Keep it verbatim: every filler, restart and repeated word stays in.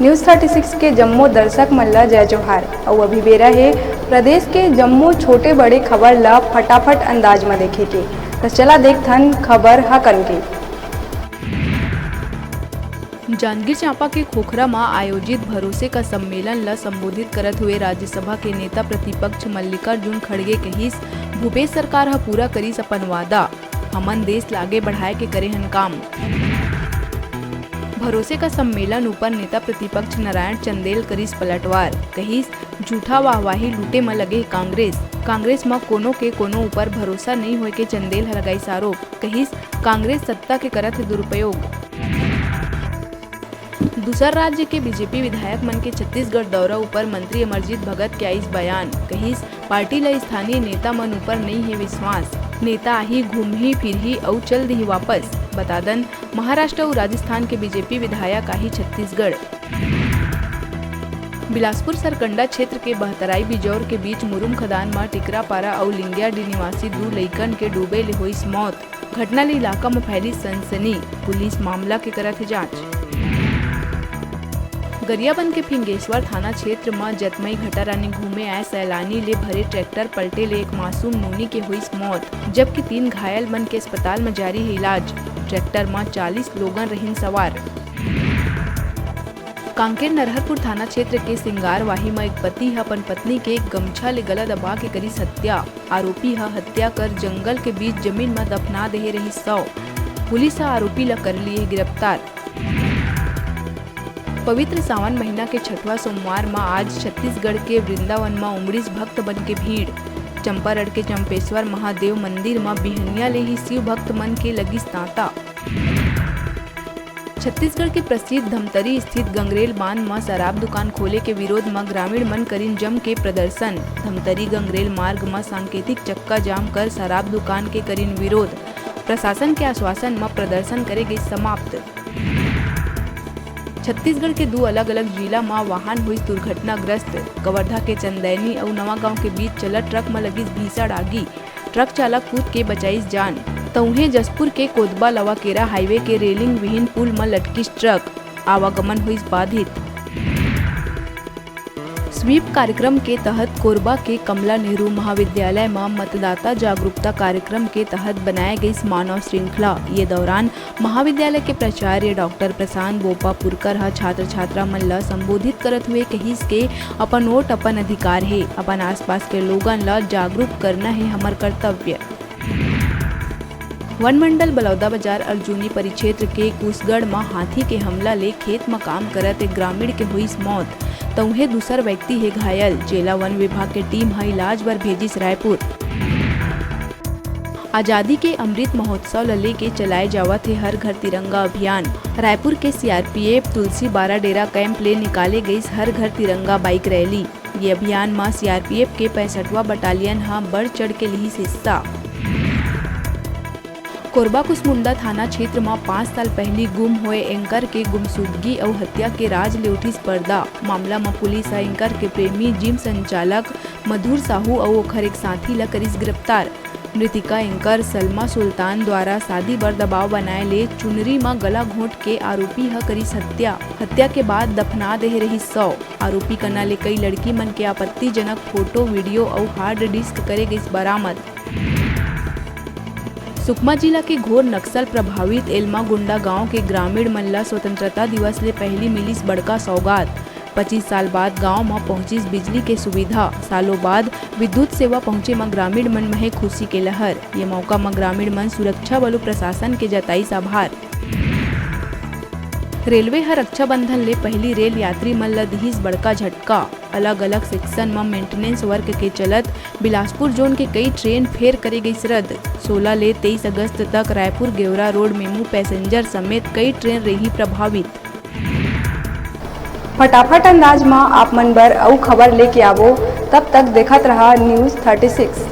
News thirty six के जम्मो दर्शक मन ल जय जोहार। अउ अभी बेरा हे प्रदेश के जम्मो छोटे बड़े खबर ल फटाफट अंदाज म देखे के। त चला देखथन खबर हकन के। जांजगीर चांपा के खोखरा म आयोजित भरोसे का सम्मेलन ल संबोधित करत हुए राज्यसभा के नेता प्रतिपक्ष मल्लिकार्जुन खड़गे कहिस, भूपेश सरकार ह पूरा करिस अपन वादा, हमन देश ल आगे बढ़ाए के करे हन काम। भरोसे का सम्मेलन ऊपर नेता प्रतिपक्ष नारायण चंदेल करिस पलटवार, कहिस, झूठा वाहवाही लूटे म लगे हे कांग्रेस। कांग्रेस म कोनो के कोनो ऊपर भरोसा नइ होए के चंदेल ह लगाइस आरोप, कहिस, कांग्रेस सत्ता के करत हे दुरुपयोग। दूसर राज्य के बीजेपी विधायक मन के छत्तीसगढ़ दौरा ऊपर मंत्री अमरजीत भगत के आइस बयान, कहिस, पार्टी ल स्थानीय नेता मन ऊपर नइ हे विश्वास। नेता आही, घूमही फिरही अउ चल दिही वापस। बता दन, महाराष्ट्र अउ राजस्थान के बीजेपी विधायक आही छत्तीसगढ़। बिलासपुर सरकंडा क्षेत्र के बहतराई बिजौर के बीच मुरुम खदान म टिकरापारा अउ लिंगियाडी निवासी दू लइकन के डूबे ले होइस मौत। घटना ले इलाका म फैलिस सनसनी, पुलिस मामला के करत हे जांच। गरियाबंद के फिंगेश्वर थाना क्षेत्र म जतमई घटारानी घूमे आए सैलानी ले भरे ट्रैक्टर पलटे ले एक मासूम नोनी के होइस मौत, जबकि तीन घायल मन के अस्पताल म जारी हे इलाज। ट्रैक्टर म चालीस लोगन रहिन सवार। कांकेर नरहरपुर थाना क्षेत्र के सिंगारवाही म एक पति ह अपन पत्नी के गमछा ले गला दबा के करिस हत्या। आरोपी ह हत्या कर जंगल के बीच जमीन म दफना देहे रहिस शव। पुलिस ह आरोपी ल कर लिए गिरफ्तार। पवित्र सावन महीना के छठवां सोमवार म आज छत्तीसगढ़ के वृंदावन म उमड़िस भक्त मन के भीड़। चंपारण के चंपेश्वर महादेव मंदिर म बिहनिया ले ही शिव भक्त मन के लगिस तांता। छत्तीसगढ़ के प्रसिद्ध धमतरी स्थित गंगरेल बांध म शराब दुकान खोले के विरोध म ग्रामीण मन करिन जम के प्रदर्शन। धमतरी गंगरेल मार्ग म सांकेतिक चक्का जाम कर शराब दुकान के करिन विरोध। प्रशासन के आश्वासन म प्रदर्शन करे गई समाप्त। छत्तीसगढ़ के दू अलग-अलग जिला म वाहन होइस दुर्घटनाग्रस्त। कवर्धा के चंदैनी अउ नवागांव के बीच चलत ट्रक म लगिस भीषण आगी। ट्रक चालक कूद के बचाइस जान। त उहें जशपुर के कोदबा लवाकेरा हाईवे के रेलिंग विहीन पुल म लटकिस ट्रक, आवागमन होइस बाधित। स्वीप कार्यक्रम के तहत कोरबा के कमला नेहरू महाविद्यालय म मतदाता जागरूकता कार्यक्रम के तहत बनाए गइस मानव श्रृंखला। ये दौरान महाविद्यालय के प्राचार्य डॉक्टर प्रशांत बोपापुरकर ह छात्र-छात्रा मन ल संबोधित करत हुए कहिस के अपन वोट अपन अधिकार हे, अपन आसपास के लोगन ल जागरूक करना हे हमर कर्तव्य। वन मंडल बलौदाबाजार अर्जुनी परिक्षेत्र के कुसगढ़ म हाथी के हमला ले खेत म काम करत एक ग्रामीण के होइस मौत, त उहें दूसर व्यक्ति हे घायल, जेला वन विभाग के टीम ह इलाज बर भेजिस रायपुर। आजादी के अमृत महोत्सव ल लेके चलाए जावत हे हर घर तिरंगा अभियान। रायपुर के सीआरपीएफ तुलसी बाराडेरा कैंप ले निकाले गइस हर घर तिरंगा बाइक रैली। ये अभियान म सीआरपीएफ के पैंसठवां बटालियन ह बढ़ चढ़ के लिहिस हिस्सा। कोरबा कुसमुंडा थाना क्षेत्र म पाँच साल पहिली गुम होए एंकर के गुमशुदगी अउ हत्या के राज ले उठिस पर्दा। मामला म पुलिस ह एंकर के प्रेमी जिम संचालक मधुर साहू अउ ओखर एक साथी ल करिस गिरफ्तार। मृतिका एंकर सलमा सुल्तान द्वारा शादी बर दबाव बनाए ले चुनरी म गला घोंट के आरोपी ह करिस हत्या। हत्या के बाद दफना देहे रहिस शव। आरोपी कना ले कई लड़की मन के आपत्तिजनक फोटो, वीडियो अउ हार्ड डिस्क करे गइस बरामद। सुकमा जिला के घोर नक्सल प्रभावित एलमागुंडा गांव के ग्रामीण मन ल स्वतंत्रता दिवस ले पहिली मिलिस बड़का सौगात। पच्चीस साल बाद गांव म पहुंचिस बिजली के सुविधा। सालों बाद विद्युत सेवा पहुंचे म ग्रामीण मन म हे खुशी के लहर। ये मौका म ग्रामीण मन सुरक्षा बल अउ प्रशासन के जताइस आभार। रेलवे ह रक्षाबंधन ले पहिली रेल यात्री मन ल दिहिस बड़का झटका। अलग-अलग सेक्शन म मेंटेनेंस वर्क के चलत बिलासपुर जोन के कई ट्रेन फेर करे गइस रद्द। सोला ले तेईस अगस्त तक Raipur Gevra road MEMU passenger समेत कई ट्रेन रही प्रभावित। फटाफट अंदाज म आप मन बर अउ खबर लेके आवो, तब तक देखत रहा News thirty six।